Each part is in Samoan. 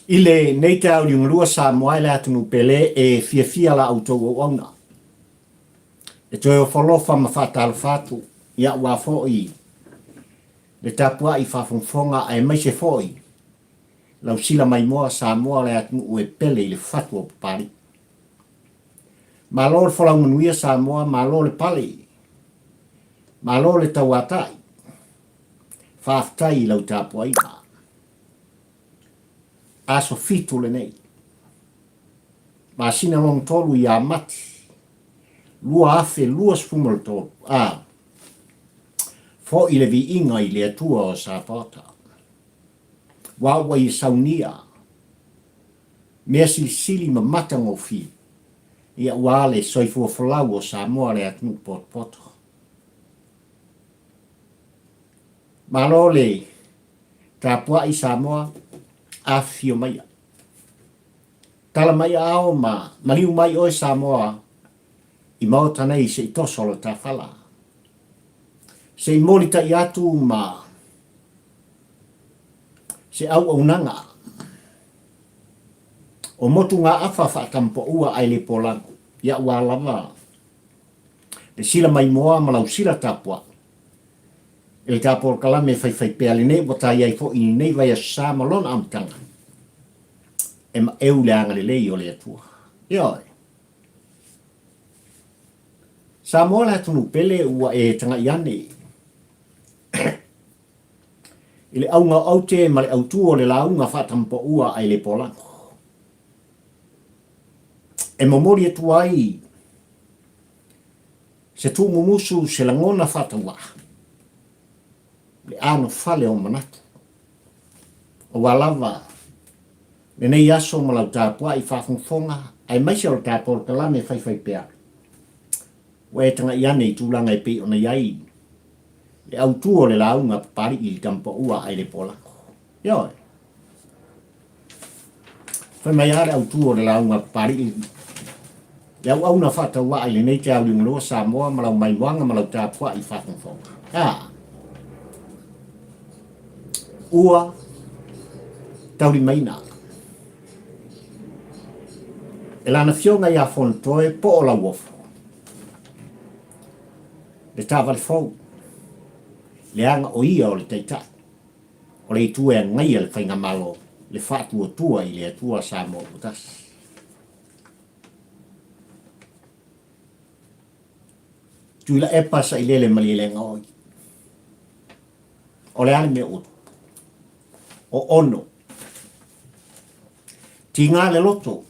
I lenei taeao liugalua Samoa e le atunuu pele e fiafia la outou auauna e toe ofo alofa ma faatalofa atu ia aua foi le tapuai faafogafoga aemaise foi lau sila maimoa Samoa le atunuu e pele i le fatu o Papalii. Malo le folau manuia Samoa, malo le pale, malo le tauatai, faafetai i lau tapuaiga. Aso 7 lenei, masina lona 3 ia Mati 2023, a foi le viiga i le Atua o Sapaota, ua ua ia saunia mea silisili ma matagofie, ia ua le soifua folau o Samoa le atunuu potopoto. Malo le tapuai Samoa, afifio maia. Tala mai aao ma maliu mai oe Samoa i maota nei se i toso lo ta fala. Se i molitai atu ma se auaunaga o motugaafa faatampoua ae le polago ia ua lava le sila maimoa ma lau sila tapuai e le ta polokalame faifaipea lenei ua ta i ai foi i lenei vaiaso sa ma lona amataga e maeu le agalelei o le Atua. Ioe. Samoa le atunuu pele ua e tagai ane i le auga o aute ma le autū o le lauga faatampoua ae le polago. E momoli atu ai se tuumumusu se lagona faatauvaa le anofale o manatu. Aua lava lenei aso ma lau tapuai faafogafoga aemaise o le ta polokalame faifaipea ua e tagai ane i tulaga e pei ona i ai le autū o le lauga a Papalii i le tamapaua ae le polago. Ioe. Fai mai lava le autū o le lauga a Papalii le auauna faatauvaa i lenei taeao liugalua Samoa ma lau maimoaga ma lau tapuai faafogafoga. A. Ua taulimaina e lana afioga ia Fonotoe po o Lauofo le taavale fou, leaga o ia o le taitai o le itu e agaia le faigamalo le faatuatua i le Atua Samoa ua tasi. Tuilaepa sailele malielega oi. O le a le mea ua tupu? O ono. Tiga le loto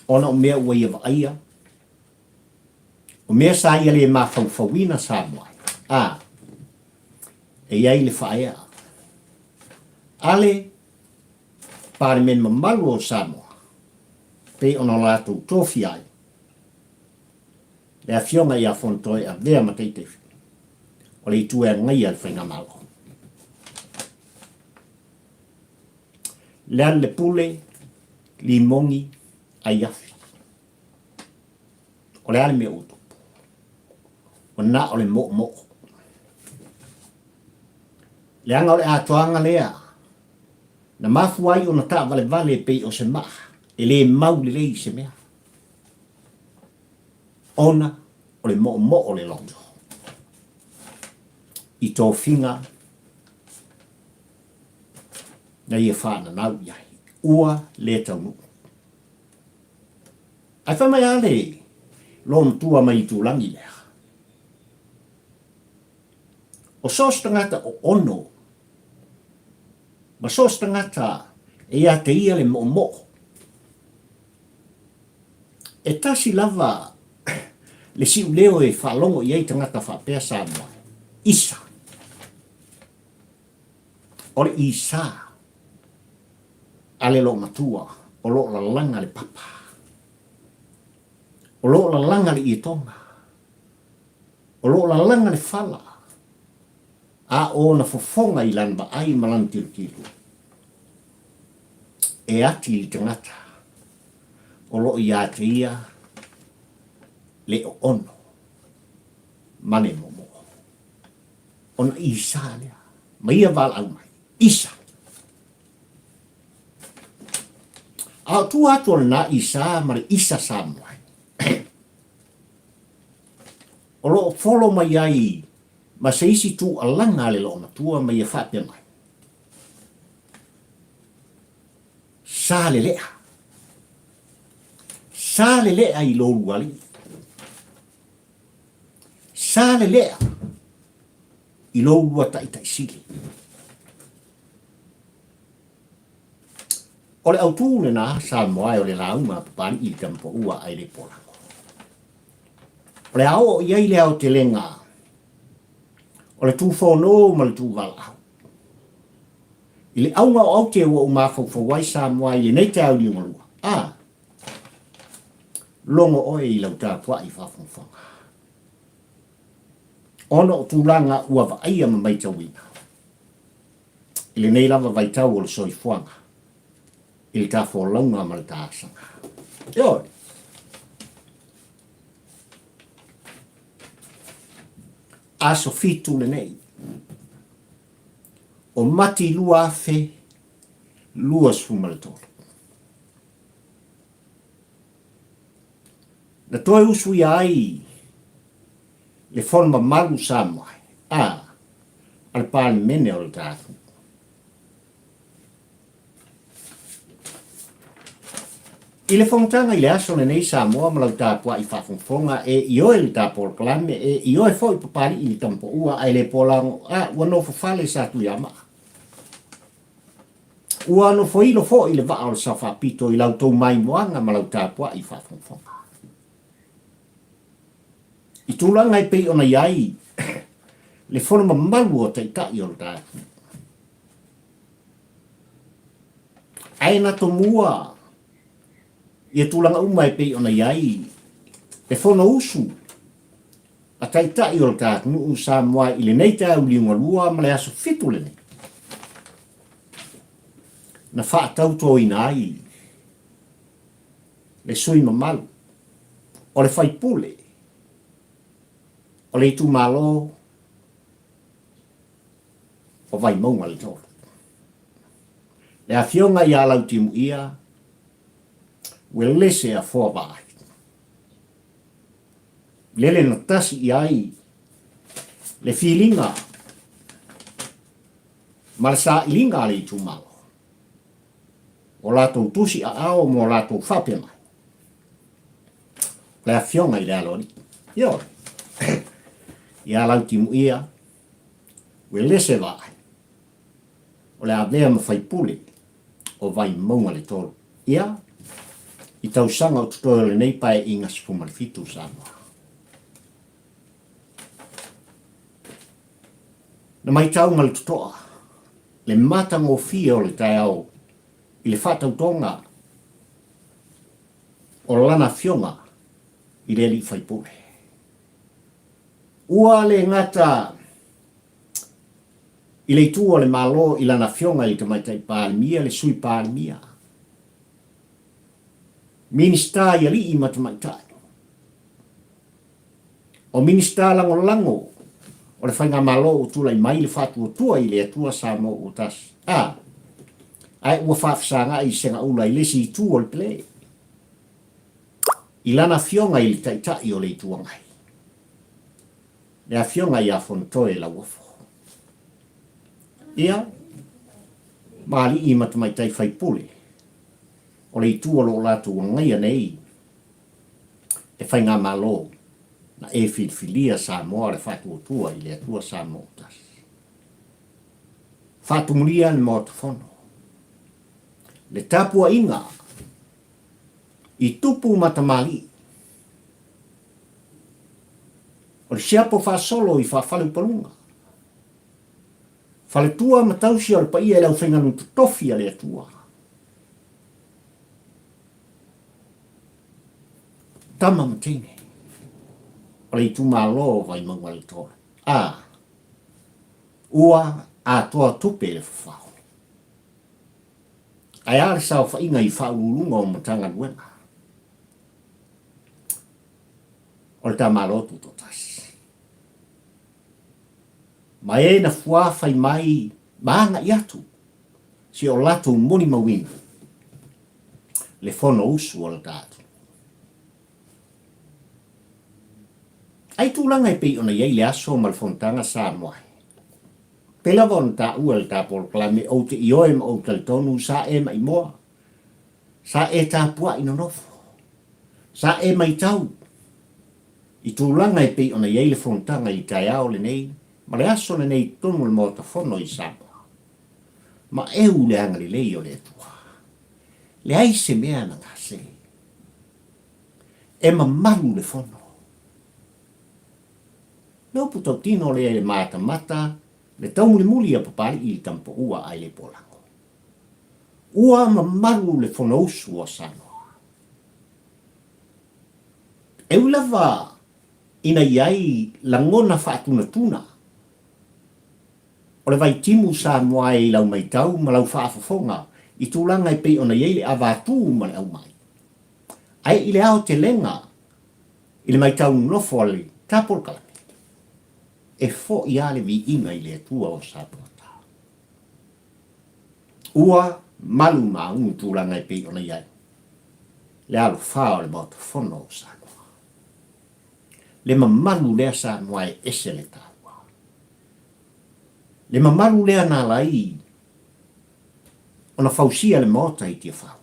ona o mea ua ia vaaia, o mea sa ia le mafaufauina Samoa ai. A, e i ai le faaea a le Palemene mamalu o Samoa, pei ona latou tofia ai le Afioga ia Fonotoe Avea ma Taitaifi o le itu e agaia le Faigamalo. Lealailepule Limogi Aiafi. O le a le mea ua tupu? Ua na o le moomoo. Leaga o le atoaga lea na mafua ai ona taavalevale e pei o se maa e le mau lelei i se mea, ona o le moomoo o le loto i tofiga na ia faananau i ai, ua le taunuu. Ae fai mai lava le lomatua mai itulagi lea, o so o se tagata o ono ma so o se tagata e ia te ia le moomoo, e tasi lava le siuleo e faalogo i ai tagata faapea Samoa, isa. O le isa a le loomatua o loo lalaga le papa, o loo lalaga le ietoga, o loo lalaga le fala, a o ona fofoga i lana vaai ma lana tilotilo, e ati i le tagata o loo ia te ia le oono ma le moomoo. Ona isa lea ma ia valaau mai, Isa! A o tua atu o lena isa ma le isa Samoa, o lo o folo mai ai ma se isi tuualaga a le loomatua ma ia faapea mai, Sa lelea. Sa lelea i lo ulualii. Sa lelea i lo ulua taitaisili. O le autu lena Samoa e o le lauga a Papali'i i le Tamapaua ae le Polago. O le a oo i ai le aotelega o le tufono ma le tuvalaau. I le auga o aute ua ou mafaufau ai Samoa i lenei taeao i liugalua, a logo oe i lau tapuai faafogafoga. Ona o tulaga ua vaaia ma maitauina i lenei lava vaitau o le soifuaga i le ta folauga ma le ta asaga. Ioe. Aso 7 lenei o Mati 2023. Na toe usuia ai le Fono Mamalu Samoa a a le Palemene o le ta atunuu. I le fonotaga i le aso lenei Samoa ma lau tapuai faafogafoga e ioe le ta polokalame e ioe foi Papali'i le Tamapaua ae le Polago a ua nofo fale Satuiamaa. Ua nofoilo foi le vaa o le Sao Faapito i la outou maimoaga ma lau tapuai faafogafoga. I tulaga e pei ona i ai le fono mamalu o Taitai o le ta atunuu. Ae na tomua ia tulaga uma e pei ona i ai le Fonousu a Taitai o le ta atunuu Samoa i lenei taeao liugalua ma le aso 7 lenei, na faatautoina ai le sui mamalu o le faipule o le itumalo o Vaimauga le 3. Le afioga ia Lautimuia Uelese Afoa Vaai. Lele na tasi i ai le filiga ma le sailiga a le itumalo. O latou tusi aao ma o latou faapea mai. O le afioga i le Aloalii. Ioe. Ia Lautimuia Uelese Vaai. O le avea ma faipule o Vaimauga le 3. Ia, i tausaga o totoe o lenei Paeaiga 17 Samoa. Na maitau ma le totoa le matagofie o le taeao i le faatautoga o lana afioga i le alii faipule. Ua le gata i le itu o le Malo i lana afioga i le Tamaitai Palemia, le Sui Palemia, Minisita i alii ma tamaitai, o Minisita lagolago o le Faigamalo ua tulai mai le faatuatua i le Atua Samoa ua tasi, a, ae ua faafesagai segaula i le isi itu o le pele, i lana afioga i le Taitai o le Itu Agai. Le Afioga ia Fonotoe Lauofo. Ia, ma alii ma tamaitai faipule o le itu o lo o latou agaia nei le Faigamalo na e filifilia Samoa le Faatuatua i le Atua Samoa ua Tasi. Faatumulia le Maota Fono. Le tapuaiga i tupu ma tamalii. O le siapo faasolo i faafaleupaluga. Faletua ma tausi o le paia i le aufaigalu totofi a le Atua. Tama ma teine o le itumalo o Vaimauga le 3. A, ua atoa tupe le fafao. Ae a le saofaiga i Faauluuluga o Matagaluega o le ta Malo Tutoatasi? Ma e na fuafai mai ma agai atu si o latou molimauina. Le Fonousu a le ta atunuu. Ai tulaga e pei ona i ai le aso ma le fonotaga Samoa e pei lava ona taua e le ta polokalame ou te ioe ma ou talitonu sa e maimoa, sa e tapuai nonofo, sa e maitau i tulaga e pei ona i ai le fonotaga i le taeao lenei ma le aso lenei i totonu o le Maota Fono i Samoa. Ma eu le agalelei o le Atua. Leai se mea na gase. E mamalu le fono. Le upu tautino lea i le matamata le taumulimuli a Papalii i le Tamapoua a le Polago. Ua mamalu le Fonousu a Samoa. E ui lava ina i ai lagona faatunatuna o le vaitimu Samoa e i lau maitau ma lau faafofoga i tulaga e pei ona i ai le avatū ma le aumai. Ae i le aotelega i le maitau nofo a le tapolokalame, e foʻi lava le viiga i le Atua o Samoa. Ua malu maunu tulaga e pei ona i ai le alofā o le Maota Fono o Samoa. Le mamalu lea Samoa e ese le taua. Le mamalu lea na ala ai ona fausia le Maota i Tiafau.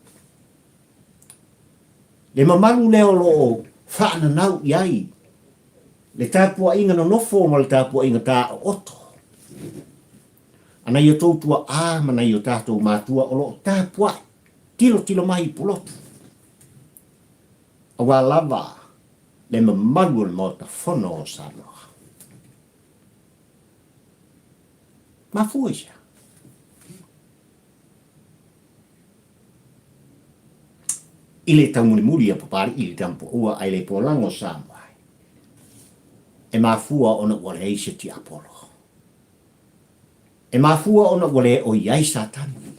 Le mamalu lea o lo o faananau i ai le tapuaiga nonofo ma le tapuaiga taooto a nai o tou tuaa ma nai o tatou matua o lo o tapuai tilotilo mai i Pulotu, aua lava le mamalu o le Maota Fono o Samoa. Mafua i sea? I le taumulimuli a Papalii i le Tamapoua ae le Polago Samoa e mafua ona ua leai se tiapolo. E mafua ona ua le o i ai Satani.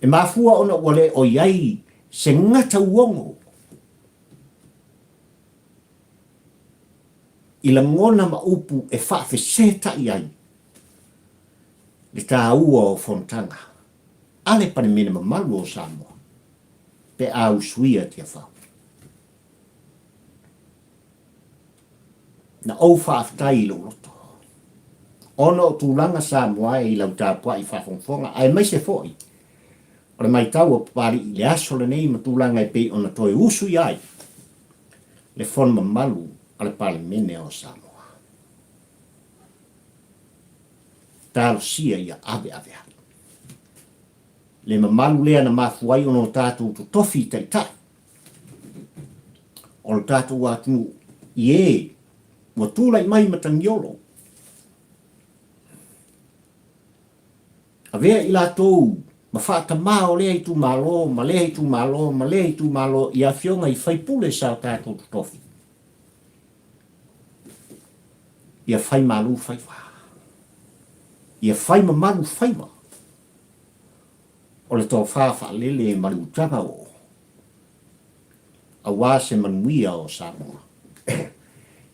E mafua ona ua le o i ai se gata uogo i lagona ma upu e faafesetaʻi ai le taua o fonotaga a le Palemene mamalu o Samoa pe a usuia Tiafau. Na ou faafetai i lou loto ona o tulaga Samoa e i lau tapuai faafogafoga aemaise foi o le maitau a Papalii i le aso lenei ma tulaga e pei ona toe usuia ai le fono mamalu a le Palemene o Samoa. Talosia ia aveave ai. Le mamalu lea na mafua ai ona o tatou totofi i taitai o le tatou atunuu i e ua tulai mai matagiolo. Avea i latou ma faatamā o lea itumalo ma lea itumalo ma lea itumalo i afioga i faipule sa o tatou totofi. Ia fai malu faiva. Ia fai mamalu faiva o le tofa faalele ma le utaga oo aua se manuia o Samoa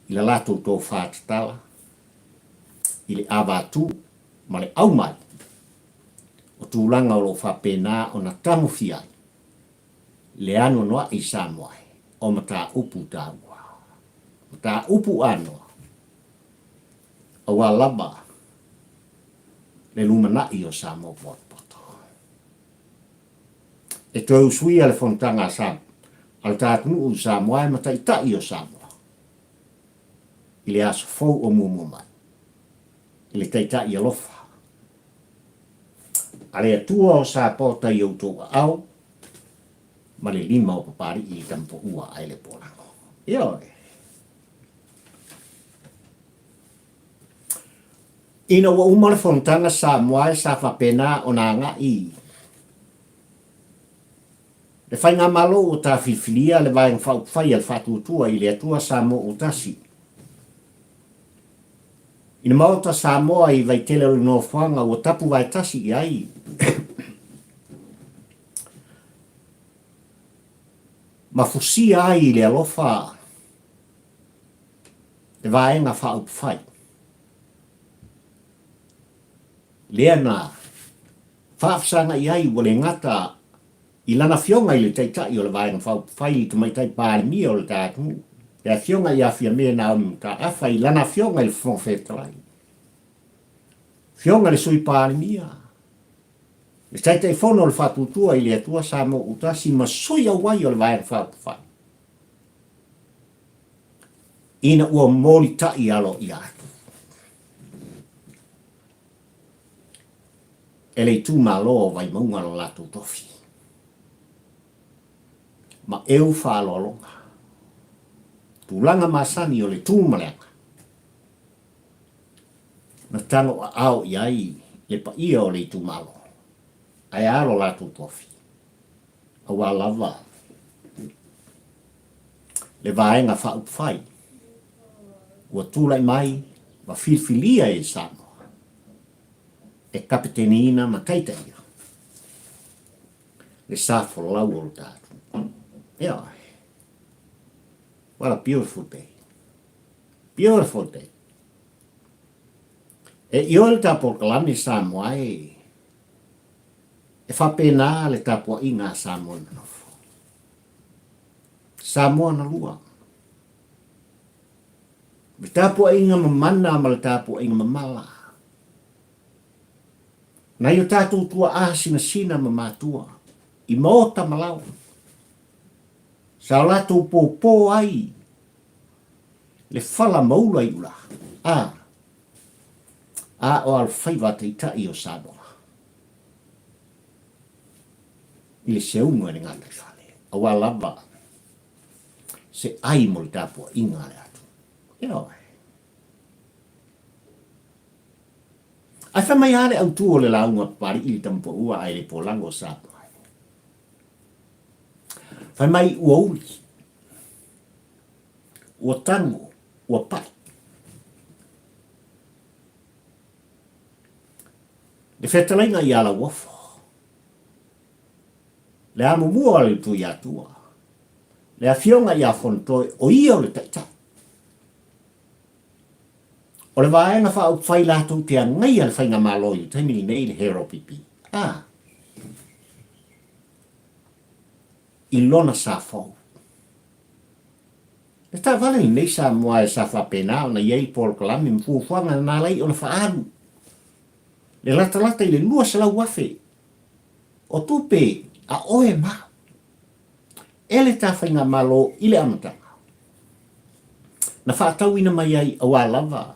i la latou tofa tatala i le avatū ma le aumai o tulaga o lo o faapena ona tagofia ai le anoanoai i Samoa o mataupu taua, mataupu anoa, aua lava le lumanai o Samoa potopoto. E toe usuia le fonotaga a Samoa, a le ta atunuu i Samoa e ma taitai o Samoa i le aso fou o muamua mai, i le Taitai alofa a le Atua o Sapota i outou aao ma le lima o Papalii i Tamapoua ae le Polago. Ioe. Ina ua uma le fonotaga Samoa sa faapena ona agai le Faigamalo ua tafilifilia le Vaega Faaupufai a le Faatuatua i le Atua Samoa ua Tasi I le Maota Samoa i Vaitele o le Nofoaga ua tapu vaetasi i ai ma fusia ai i le alofa le Vaega Faaupufai lea na faafesagai ai ua le gata. I lana afioga i le Taitai o le Vaega Faaupufai i le Tamaitai Palemia o le ta atunuu, le Afioga ia Fiame Naomi Mataafa, i lana afioga i le Fofoga Fetalai, Afioga i le Sui Palemia, le Taitaifono o le Faatuatua i le Atua Samoa Ua Tasi ma sui auai o le Vaega Faaupufai, ina ua molitai aloaia atu e le itumalo o Vaimauga lo latou tofi ma eu faaaloaloga, tulaga masani o le tu ma le aga, na tago aao i ai le paia o le itumalo, ae a lo latou tofi, aua lava le Vaega Faaupufai ua tulai mai ma filifilia e Samoa e kapeteniina ma taitaia le sa folau o lo ta atunuu. Ioe. What a beautiful day. Beautiful day. E ioe le ta polokalame Samoa e e faapena le tapuaiga a Samoa na nofo. Samoa na lua. Le tapuaiga mamana ma le tapuaiga mamala. Nai o tatou tuaa sinasina ma matua i maota ma laoa. Sa o latou pōpō ai le fala maula i ula. A, a o alofaiva a Taitai o Samoa i le seuga i le gataifale, aua lava se ai mo le tapuaiga a le atunuu. Ioe. Ae fai mai lava le autu o le lauga a Papali'i i le Tamapaua ae le polago o Samoa. Fai mai ua uli, ua tago, ua pai. Le fetalaiga ia Lauofo, le amomua o le Tuiatua, le afioga ia Fonotoe, o ia o le taitai. O le Vaega Faaupufai latou te agaia le Faigamalo i le taimi lenei le HRPP a i lona sa fou. Le taavale lenei Samoa e sa faapena ona i ai le polokalame ma fuafuaga na ala ai ona faaalu le latalata i le 200,000 o tupe a oe ma au e le ta Faigamalo i le amataga na faatauina mai ai aua lava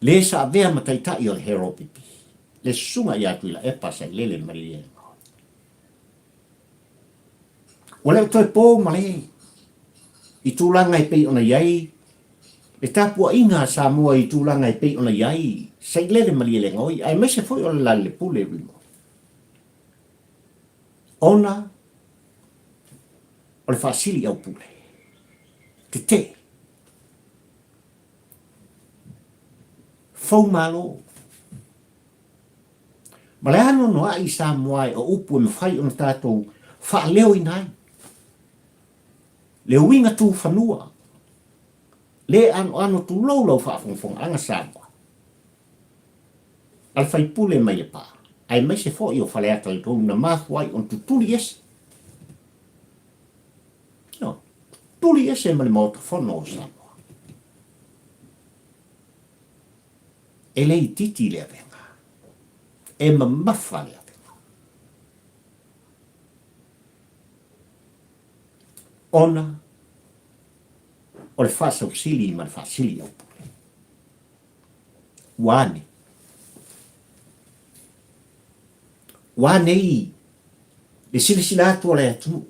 le sa avea ma taitai o le HRPP, le Susuga ia Tuilaepa Sailele Malielegaoi. Ua le o toe po ma le i tulaga e pei ona i ai le tapuaiga a Samoa i tulaga e pei ona i ai Sailele Malielegaoi aemaise foi o le Lalelepule Rimoni. Ona o le faasili aupule tetee fou malo ma le anoanoai i Samoa e o upu e mafai ona tatou faaleoina ai le uiga tufanua le anoano tulou lau faafogafogaaga Samoa a le faipule mai Lepa aemaise foi o Faleata i 3 na mafua ai ona tutuli ese Ioe, tutuli ese ma le Maota Fono o Samoa. E le itiiti le avega, e mamafa le avega. Ona o le faasausili ma le faasili aupule. Ua ane. Ua ane i le silasila atu a le atunuu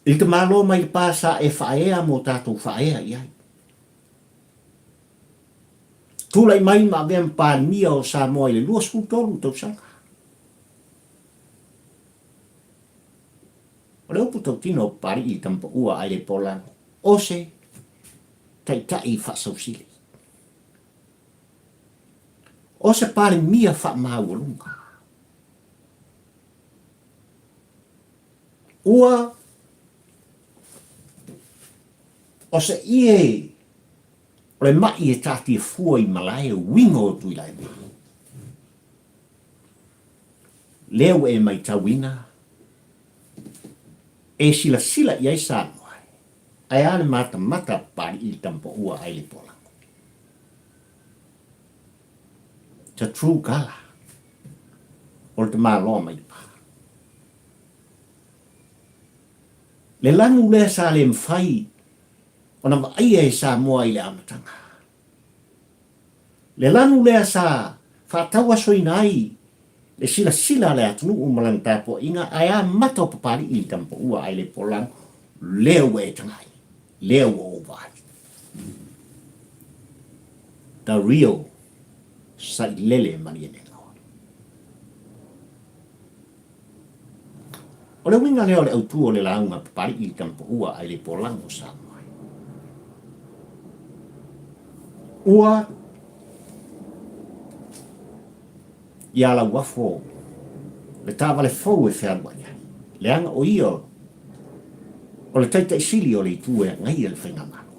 i le tamaloa mai Lepa sa e faaea mo tatou faaea i ai. Tulai mai ma avea ma Palemia o Samoa i le 23 tausaga. O le upu tautino o Papali'i i Tamapaua ae le Polago, o se taitai faasausili. O se Palemia faamaualuga. Ua o se ie o le maʻi e taatia fua i malae uiga o Tuilaepa. Lea ua e matauina, e silasila i ai Samoa, ae a le matamata a Papalii i le tamapaua a Ailepoalago? The true colour o le tamaloa mai Lepa. Le lanu lea sa le mafai ona vaaia e Samoa i le amataga. Le lanu lea sa faatauasoina ai le silasila a le atunuu ma lana tapuaiga ae amata o Papalii i le tamapaua ae le polago, lea ua e tagai, lea ua ou vaai. The real Sailele Malielegaoi. O le uiga lea o le autu o le lauga a Papalii i le tamapaua ae le polago o Samoa. Ua ia Lauafo le taavale fou e fealuai ai, leaga o ia o le Taitai Sili o le Itu e agaia le Faigamalo.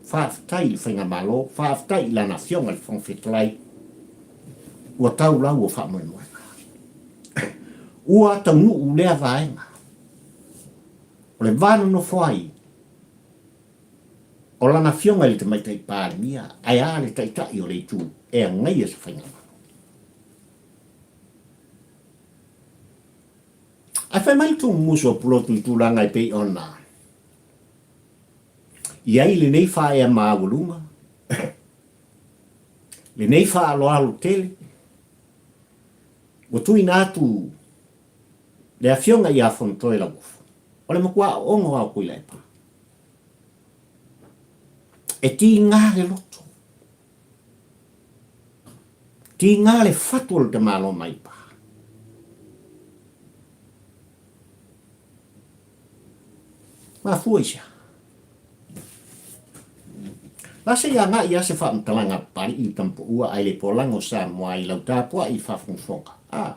Faafetai i le Faigamalo, faafetai i Lana Afioga i le Fofoga Fetalai, ua tau lau o faamoemoega. Ua taunuu lea vaega o le va nonofo ai o Lana Afioga i le Tamaitai Palemia, ae a le Taitai o le Itu e agaia se Faigamalo. Ae fai mai le Tuumumusu o Pulotu i tulaga e pei ona i ai lenei faaea maualuga, lenei faaaloalo tele, ua tuuina atu le Afioga ia Fonotoe Lauofo, o le matua aooga o Tuilaepa. E tiga le loto, tiga le fatu o le tamaloa maipa. Mafua i se aha? La se i agai lava se faamatalaga a Papalii i le tamapaua ae le polaga o Samoa i lau tapuai i le faafogafoga. A.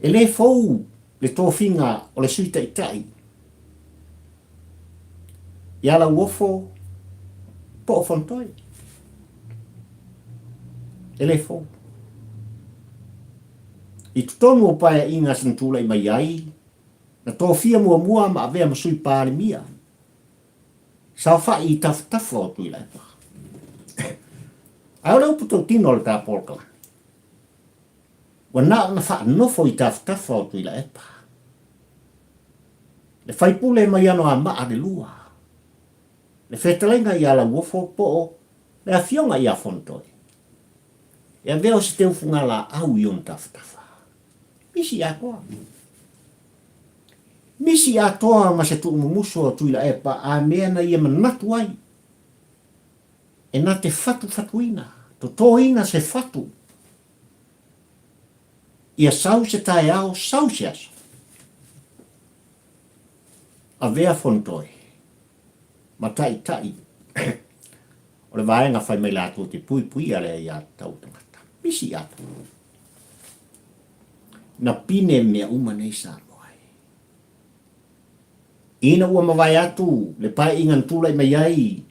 E le fou le tofiga o le Sui Taitai ia Lauofo po o Fonotoe. E le fou. I totonu o paeaiga sa na tulai mai ai, na tofia muamua ma avea ma Sui Palemia, saofai i tafatafa o Tuilaepa. Ae o le upu tautino o le ta polokalame, Ua na ona faanofo i tafatafa o Tuilaepa. Le faipule mai Anoamaa le lua, le fetalaiga ia Lauofo po o le afioga ia Fonotoe, e avea o se teufugalaau i ona tafatafa. Misi atoa. Misi atoa ma se tuumumusu o Tuilaepa a mea na ia manatu ai e na te fatufatuina, totoina se fatu Ia sau se taeao, sau se aso. Avea Fonotoe ma Taitai o le vaega fai mai latou te puipuia le aiatatau tagata. Misi atoa. Na pine mea uma nei Samoa e. Ina ua mavae atu le paeaiga na tulai mai ai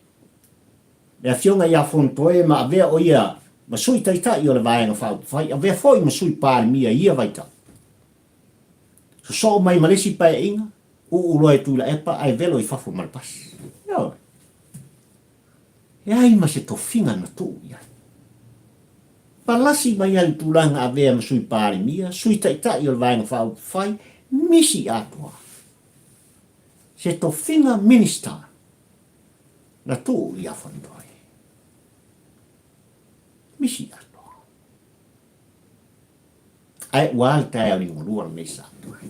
Le Afioga ia Fonotoe ma avea o ia ma Sui Taitai o le Vaega Faaupufai, avea foi ma Sui Palemia i ia vaitau. Sosoo mai ma le isi paeaiga, uu loa e Tuilaepa ae velo i fafo ma le pasi. Ioe. Leai ma se tofiga na tuu i ai. Palasi mai ai le tulaga avea ma Sui Palemia, Sui Taitai o le Vaega Faaupufai, misi atoa. Se tofiga Minister Na tuu ia Fonotoe. Misi atoa. Ae ua a le taeao liugalua lenei sa toe.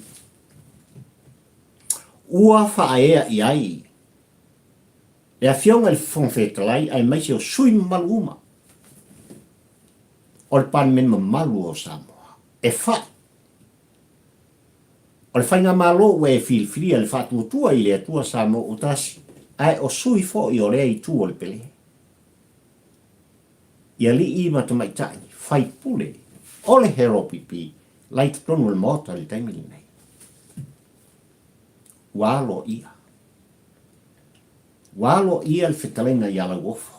Ua faaea i ai le Afioga i le Fofoga Fetalai aemaise o sui mamalu uma o le Palemene mamalu o Samoa e fai O le Faigamalo ua e filifilia le faatuatua i le Atua Samoa ua tasi, ae o sui foi o lea itu o le pele. I alii ma tamaitai, faipule o le HLPP la i totonu o le Maota i le taimi lenei. Ua aloaia. Ua aloaia le fetalaiga ia Lauofo.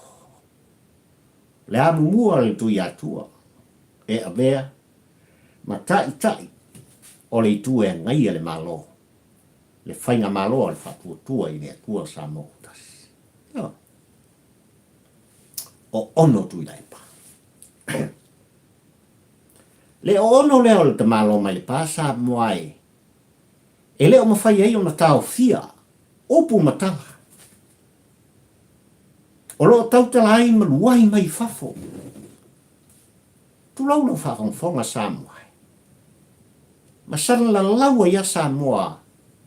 O le amumua a le Tuiatua e avea. ma Taitai o le Itu e Agaia le Malo, le Faigamalo a le Faatuatua i le Atua Samoa ua Tasi. Ioe. O ono Tuilaepa. Le oono lea o le tamaloa mai le pa Samoa e e le o mafai ai ona taofia upu ma tala o lo o tautala ai ma luai mai i fafo. Tulou lau faafogafoga Samoa e. Ma salalalau ai a Samoa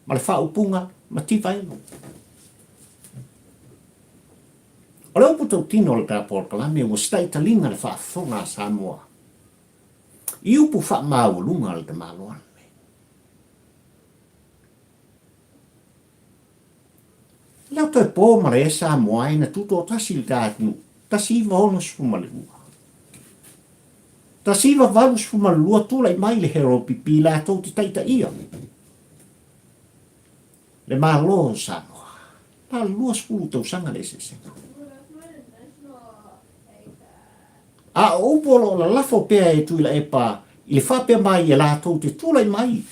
ma le faaupuga mativa elo. O le upu tautino o le ta polokalame ua sitaitaliga le faafofoga a Samoa i upu faamaualuga a le tamaloa lenei. Lea toe po ma le Samoa e na tutoatasi le ta atunuu, 1962. 1982 tulai mai le HRPP latou te taitaia le Malo o Samoa. Na o le 20 tausaga le eseesega. A o upu o lo o lalafo pea e Tuilaepa i le faapea mai e latou te tulai mai,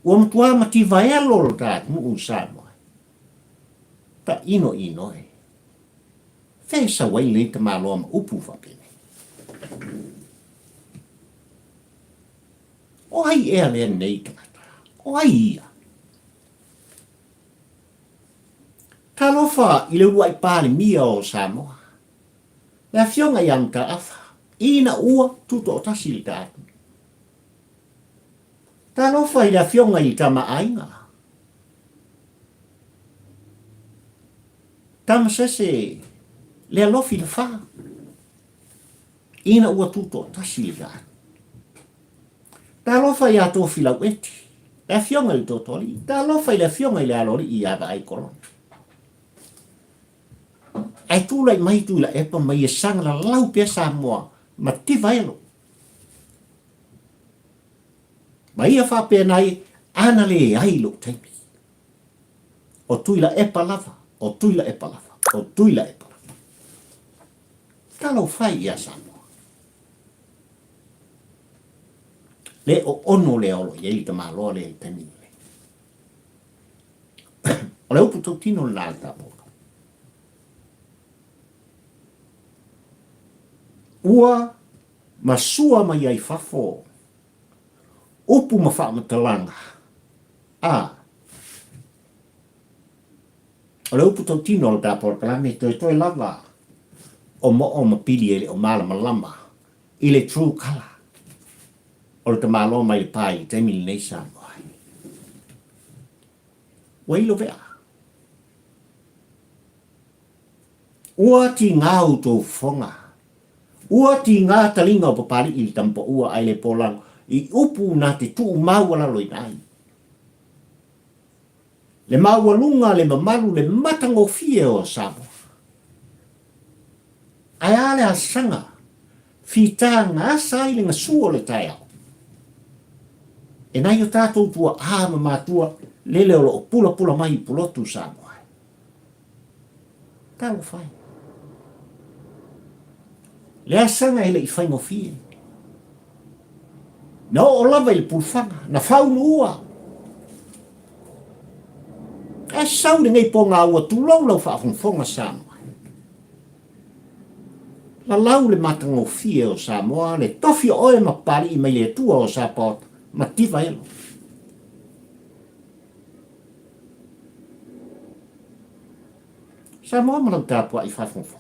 ua matua mativaelo lo ta atunuu i Samoa. Tainoino e. Fea e sau ai lenei tamaloa ma upu faapenei? O ai ea lenei tagata? O ai ia? Talofa i le uluai Palemia o Samoa, le Afioga ia Mataafa, ina ua tutoatasi le ta atunuu. Talofa i le Afioga i le Tama a Aiga, Tamasese Lealofi Lefa, ina ua tutoatasi le ta atunuu. Talofa ia Tofilau Eti, le Afioga i le Totoalii. Talofa i le Afioga i le Aloalii ia Vaai Kolone. Ae tulai mai Tuilaepa ma ia sagalalau pea Samoa ma Tivaelo. Ma ia faapena ai, ana leai lou taimi. O Tuilaepa lava, o Tuilaepa lava, o Tuilaepa lava. Talofa e ia Samoa. Le oono lea o lo o i ai le tamaloa lea i le taimi lenei. O le upu tautino lena a le tapuaga. Ua masua mai ai fafo upu ma faamatalaga a o le upu tautino o le ta polokalame toetoe lava o moo ma pili e le o malamalama i le true colour o le tamaloa mai le pa i le taimi lenei Samoa ai. Ua ilo vea. Ua tigā outou fofoga. Ua tigā taliga o Papali'i i le tamapaua ae le pōlago i upu na te tuumaualaloina ai. Le maualuga, le mamalu, le matagofie o Samoa. Ae a le asaga fita gasa ai le gasu o le taeao? E nai o tatou tua'a ma matua lele o lo o pulapula mai i Pulotu, Samoa. Talofa e. Le asaga e le i faigofie. Na oo lava i le pulufaga, na faunuua. Ae sau lenei pogā ua tulou lau faafogafoga Samoa. Lalau le matagofie o Samoa, le tofi o oe ma Papali'i mai le Atua o Sapaota, mativa elo. Samoa ma lau tapuai faafogafoga.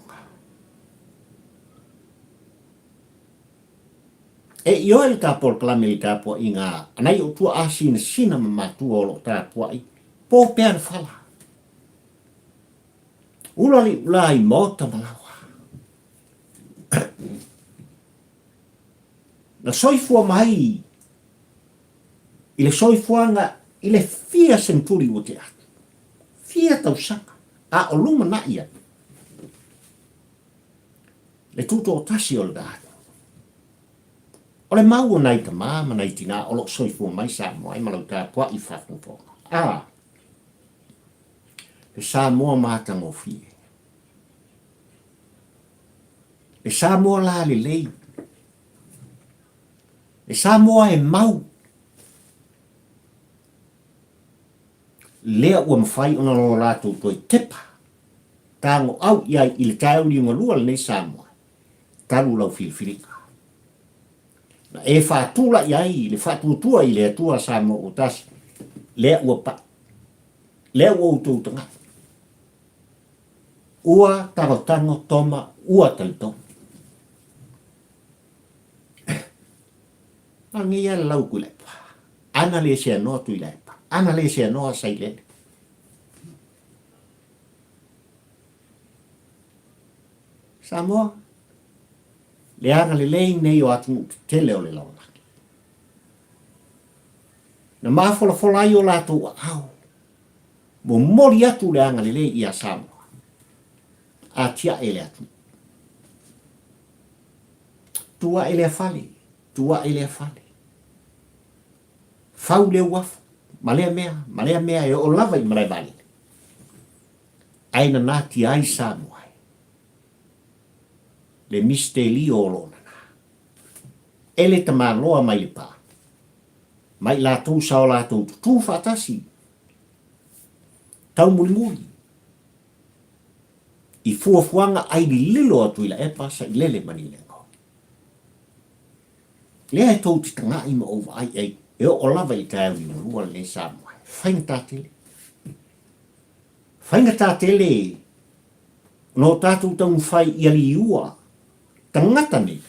E ioe le ta polokalame i le tapuaiga a nai ou tuaa sinasina ma matua o lo o tapuai, po pea le fala. Ula le iulā i maota ma laoa. Na soifua mai i le soifuaga i le fia seneturi ua tea atu, fia tausaga, a o lumanai ai le tutoatasi o le vaega. O le mau o nai tama ma nai tina o lo o soifua mai Samoa ai ma lau tapuai faafogafoga. A, le Samoa matagofie. Le Samoa lalelei. Le Samoa e mau. Lea ua mafai ona lo latou toe tepa, tagoau i ai i le taeao liugalua lenei Samoa, talu lau filifiliga. Na e faatulai ai le faatuatua i le Atua Samoa ua tasi, lea ua pai, lea ua outou tagai. Ua tagotago toma, ua talitonu. Na o lenei lava le lau Tuilaepa. Ana le seanoa Tuilaepa, ana le seanoa Sailele. Samoa, le agalelei nei o atunuu tetele o le lalolagi. Na mafolafola ai o latou aao, momoli atu le agalelei ia Samoa, atiae le atunuu. Tu ae lea fale, tu ae lea fale. Fau le uafu, ma lea mea, ma lea mea e oo lava i Malaevaalele. Ae na natia ai Samoa e le misitelio o lo o nana. E le tamaloa mai le pā, ma i latou sa o latou tutū faatasi, taumulimuli, i fuafuaga ai lililo a Tuilaepa, Sailele ma Nileaga. Lea e tou te taga'i ma ou vaai i ai, e oo lava i le taeao liugalua lenei Samoa. E faigata tele. Faigata tele ona o tatou taumafai ia liua tagata nei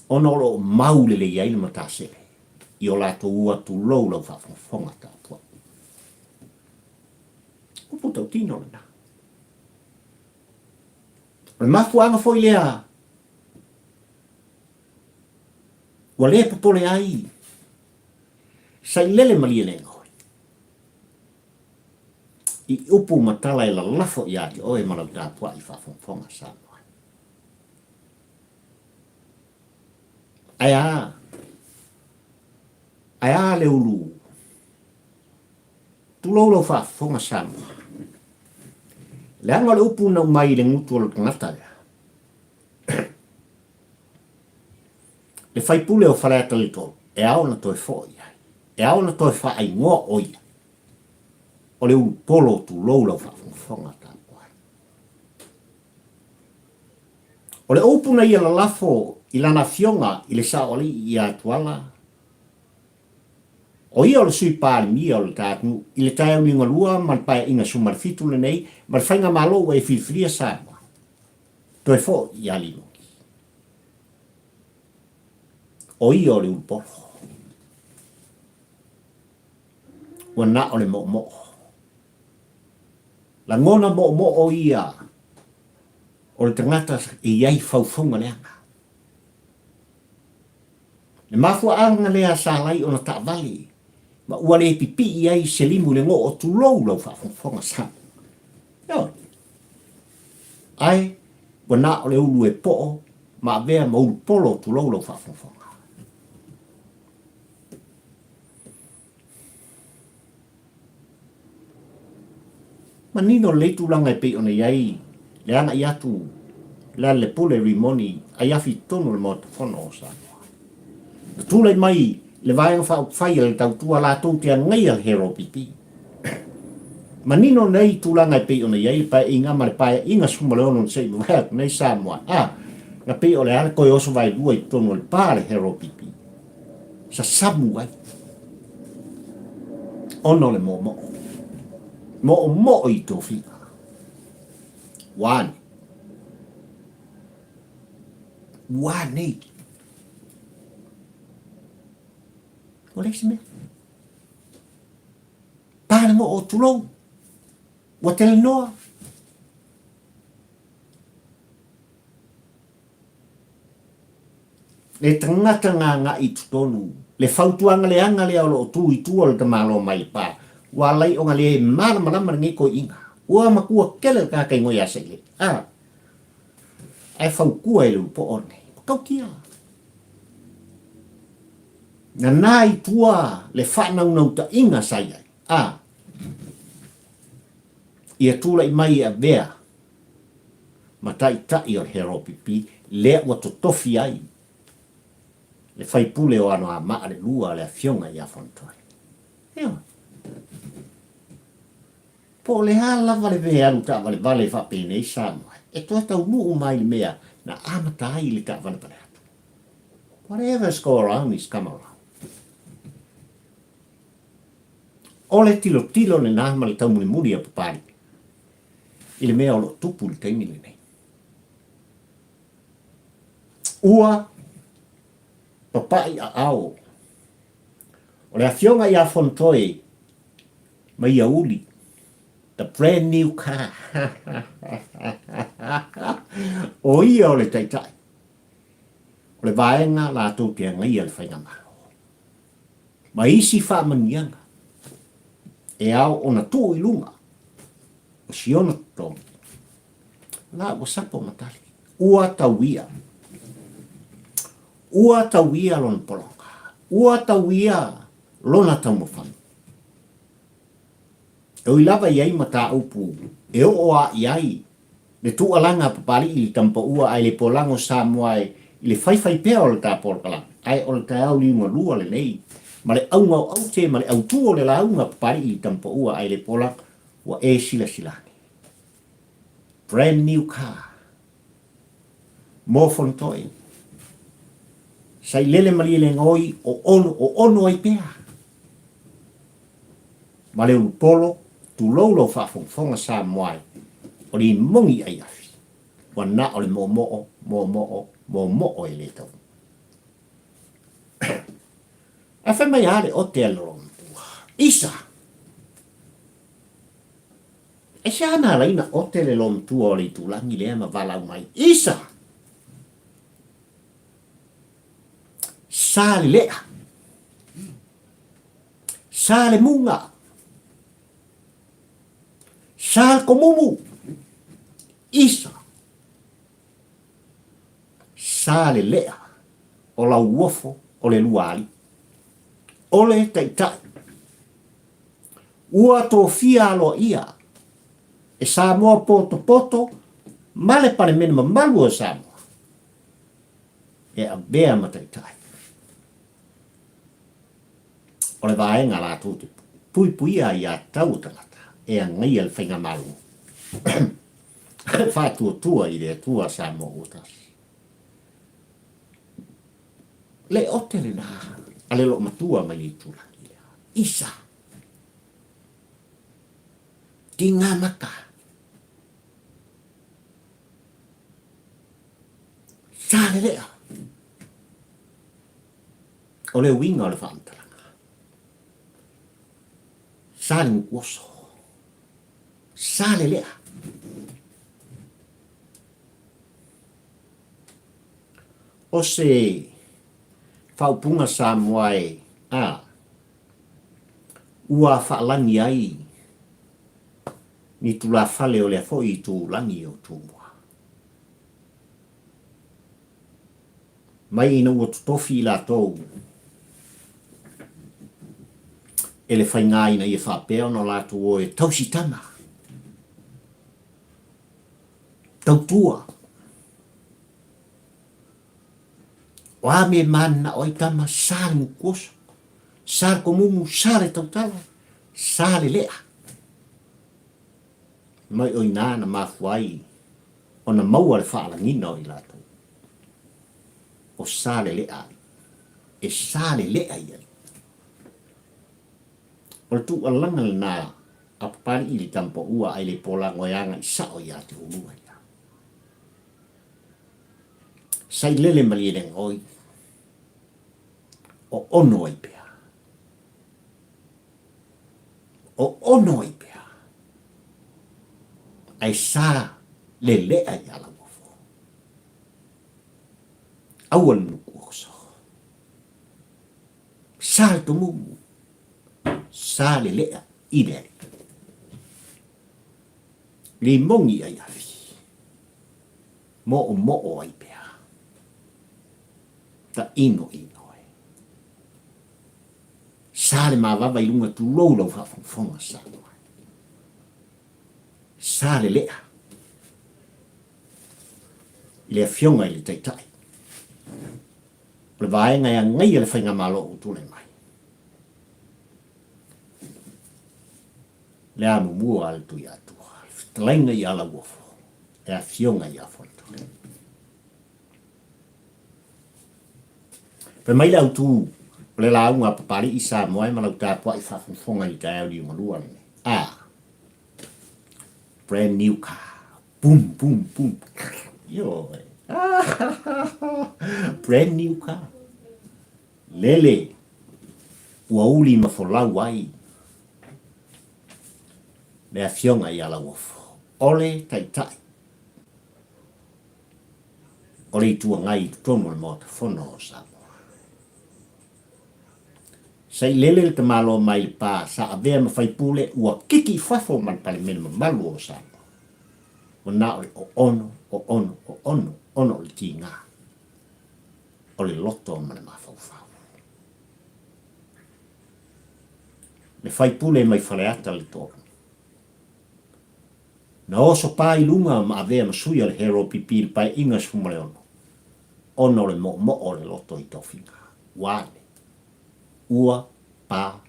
ona o lo o mau lelei ai le matasele i o latou ua tulou lau faafogafoga tapuai. Upu tautino lena. O le mafuaaga foi lea ua le popole ai Sailele Malielegaoi i upu ma tala e lalafo ia te oe ma lau tapuai faafogafoga Samoa. Ae a? Ae a le ulu? Tulou lau faafofoga Samoa. Leaga o le upu na aumai i le gutu o le tagata lea. Le faipule o Faleata le 3, e ao ona toe foi i ai. E ao ona toe faaigoa o ia. O le ulu polo tulou lau faafogafoga tapuai. O le upu na ia lalafo i lana afioga i le Saoalii ia Tuala, O ia o le Sui Palemia o le ta atunuu i le taeao liugalua ma le Paeaiga 17 lenei ma le Faigamalo ua e filifilia Samoa. Toe foi ia Limoni. O ia o le ulupolo. Ua na o le moomoo. Lagona moomoo ia o le tagata e i ai faufauga leaga. Le mafuaaga lea sa alai ona taavale ma ua le pipii ai se limu i le goo tulou lau faafogafoga sa. Ioe. Ae ua na o le ulu e poo ma avea ma ulu polo tulou lau faafogafoga. Manino lelei tulaga e pei ona i ai le agai atu Lealailepule Rimoni aiafi i totonu o le Maota Fono o Samoa. Na tulai mai le Vaega Faaupufai a le Tautua latou te agaia le HRPP. Manino nei tulaga e pei ona i ai le Paeaiga ma le Paeaiga 16 na se i mavae atu nei Samoa a na pei o le a le toe oso vaelua i totonu o le pa a le HRPP. Sasamu ai ona o le moomoo. Moomoo i tofiga. Ua ane. Ua nei. Ua leai se mea. Pa le moo tulou. Ua talanoa. Le tagata gagaʻi i totonu, le fautuaga leaga lea o lo o tu i tua o le tamaloa mai le pa, ua alai ona le malamalama lenei toeaiina. Ua matua tele le tagata igoa ia Sailele. A, ae fautua e le ulupoo lenei. Matautia. Nana i tua le faanaunautaiga sa i ai. A, ia tulai mai e avea ma taitai o le HRPP lea ua totofi ai Le faipule o Anoamaa le lua le afioga ia Fonotoe. Ioe. Po o le a lava le mea e alu taavalevale faapenei Samoa, e toe taunuu mai le mea na amata ai le taavalevale atu. Whatever's go around is come around. O le tilotilo lena ma le taumulimuli a Papalii i le mea o lo o tupu i le taimi lenei. Ua papai aao o le afioga ia Fonotoe ma ia uli, the brand new car. O ia o le taitai o le vaega latou te agaia le faigamalo ma isi faamanuiaga e ao ona tuu i luga o si ona totogi. La ua sapo ma tali. Ua tauia. Ua tauia lona pologa. Ua tauia lona taumafai. E ui lava i ai mataupu e oo a i ai le tuualaga a Papalii i le Tamapaua ae le polago Samoa e i le faifai pea o le ta polokalame, ae o le taeao liugalua lenei ma le auga o aute ma le autū o le lauga a Papalii i le Tamapaua ae le polago ua e silasila ane. Brand new car. Mo Fonotoe. Sailele malielegaoi o ono, o ono ai pea. Ma le ulupolo, tulou lou faafogafoga Samoa e, o limogi ai afi. Ua na o le moomoo, moomoo, moomoo e le tau. Ae fai mai a le ote a le lolomatua. Isa! Aisea na ala ai na ote le lolomatua o le itulagi lea ma valaau mai, Isa! Sa le lea. Sa le muga. Sa le komumu. Isa. Sa le lea o lauofo o le lua alii. O le taitai. Ua tofia aloaia e Samoa potopoto ma le Palemene mamalu o Samoa e avea ma taitai o le vaega latou te puipuia aiatatau a tagata e agaia le faigamalo faatuatua i le Atua Samoa ua tasi. Le ote lena a le loomatua mai le itulagi lea. Isa! Tiga maka! Sa lelea! O le uiga o le faamatalaga. Sa le nukuoso. Sa lelea! O se faaupuga Samoa e a ua faalagi ai ni tulafale o lea foi itulagi o Tumua. Mai ina ua totofi i latou e le faiga ina ia faapea ona latou o e tausi tama, tautua. O a mea e mananao ai tama, sa le mukuoso, sa le komumu, sa le tautala, sa le lea. Mai o inā na mafua ai ona maua le faalagiga o i latou. O sa le lea ai. E sa le lea i ai. O le tuualaga lena a Papalii i le tama paua ae le polago e agai sao ia te oulua ia. Sailele malielegaoi, o ono ai pea. O ono ai pea. Ae sa lelea ia Lauofo. Aua le nuku oso. Sa le tomumu. Sa le lea i le alii. Limogi ai afi. Moomoo ai pea. Tainoino e. Sa le mavava i luga tulou lau faafogafoga Samoa. Sa le lea i le afioga i le Taitai. O le vaega e agaia le Faigamalo ua tulai mai. Le amumua a le Tuiatua, le fetalaiga ia Lauofo, le afioga ia Foletole. Fai mai le autu o le lauga a Papalii Samoa e ma lau tapuai faafogafoga i le taeao liugalua lenei. A. Brand new car. Boom, boom, boom. Ioe. Brand new car. Lele ua uli ma folau ai le afioga ia Lauofo. O le taitai o le Itu Agai i totonu o le Maota Fono o Samoa. Sa i lele le tamaloa mai le pa sa avea ma faipule ua kiki i fafo ma le Palemene mamalu o Samoa. Ua na o le oono, oono, oono, ona o le tiga o le loto ma le mafaufau. Le faipule mai Faleata le toalua. Na oso pa i luga ma avea ma sui o le Hero PP i le Paeaiga 16, ona o le moomoo o le loto i tofiga. Ua ane. Ua pa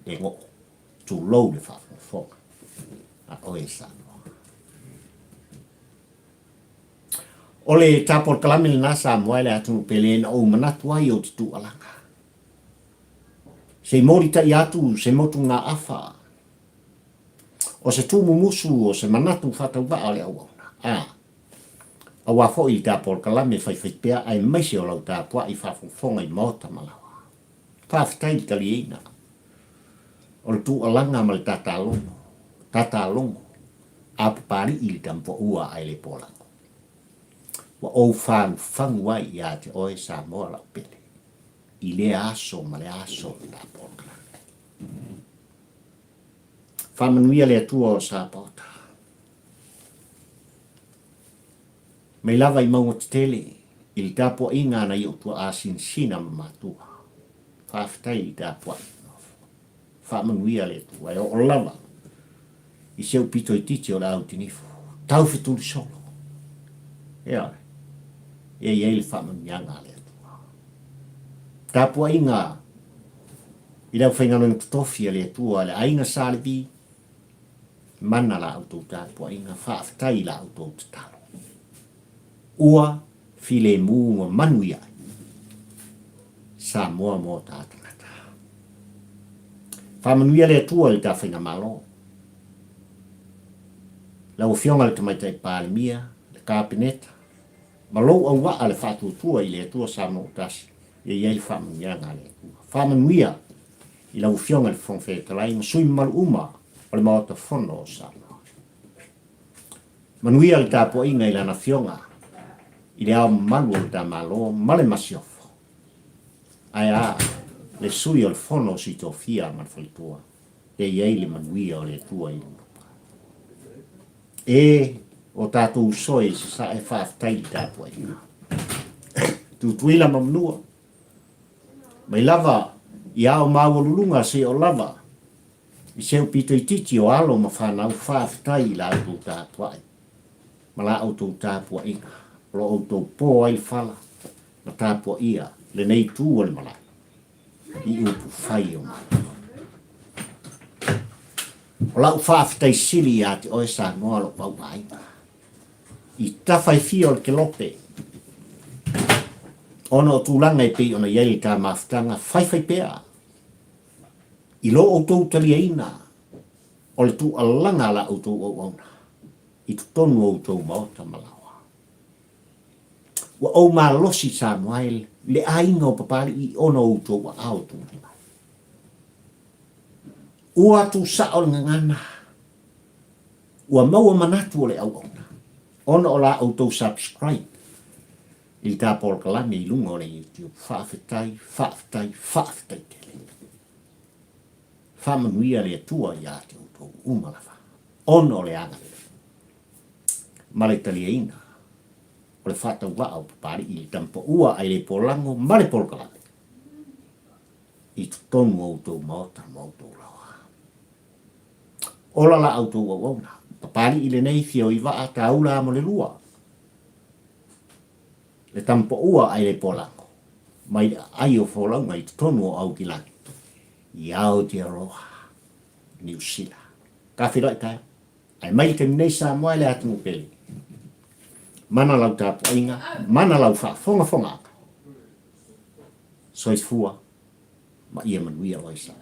le goo. Tulou le faafogafoga a oe Samoa. O le ta polokalame lena Samoa e le atunuu pele na ou manatu ai ou te tuualaga. Se i molitai atu se motugaafa O se tūmumusu, o se manatu faatauvaa o le auauna, ā, auā foi i ta polokalame faifaipea aemaise o lau tapuai faafogafoga i maota ma laoa. Faafetai i le taliaina o le tuualaga ma le tatalogo, tatalogo a Papali'i i le Tamuaua ae le Polago. Ua ou fagufagu ai ia te oe Samoa lau pele i lea aso ma lea aso o le ta polokalame. Faamanuia le Atua o Sapaota. Mai lava i mauga tetele i le tapuaiga a nai ou tuaa sinasina ma matua. Faafetai i le tapuai. Faamanuia le Atua e oo lava i si ou pito itiiti o le au tinifu. Tau fetuli solo. Ioe. E i ai le faamanuiaga a le Atua. Tapuaiga I le aufaigaluega totofi a le Atua, le aiga Sa Levi, mana la outou tapuaiga, faafetai i la outou tatalo. Ua filemu ma manuia ai Samoa mo ta tagata. Faamanuia le Atua i le ta faigamalo. Lau Afioga i le Tamaitai Palemia, le Kapeneta, ma lou auvaa le faatuatua i le Atua Samoa ua tasi, ia i ai le faamanuiaga a le Atua. Faamanuia i lau Afioga i le Fofoga Fetalai ma sui mamalu uma o le Maota Fono o Samoa. Manuia le tapuaiga i Lana Afioga i le Ao Mamalu o le ta Malo ma le Masiofo. Ae a le Sui o le Fono o Sui Tofia ma le Faletua, ia i ai le manuia o le Atua i luna. E o tatou uso i Sasae, faafetai i le tapuaiga. Tutuila ma Manua, mai lava i ao maualuluga seia o lava i seu pito itiiti o alo ma fanau, faafetai i la outou tapuai ma la outou tapuaiga o lo outou po ai le fala ma tapuaia lenei itu o le malae i upu fai o Malo. O lau faafetai sili ia te oe Samoa lou auaiga. I tafa e fia o le kelope, ona o tulaga e pei ona i ai le ta mafutaga faifai pea i lo outou taliaina o le tuualaga a la outou auauna i totonu o outou maota ma laoa. Ua ou malosi Samoa e le aiga o Papali'i ona o outou aao tulai mai. Ua tusao le gagana, ua maua manatu o le auauna ona o la outou subscribe i le ta polokalame i luga o le YouTube. Faafetai, faafetai, faafetai tele. Faamanuia le Atua ia te outou uma lava ona o le agalelei ma le taliaina o le faatauvaa o Papali'i i le tamapaua ae le polago ma le polokalame i totonu o outou maota ma outou laoa. Ola la outou auauna, Papali'i lenei fia o i vaa taula mo le lua, le tamapaua ae le polago. Mai le aai o folauga i totonu o Aukilani i Aotearoa, Niu Sila. Ka feiloai taeao. Ae mai le taimi nei Samoa e le atunuu pele. Mana lau tapuaiga, mana lau faafogafogaaga. Soifua ma ia manuia oe Samoa.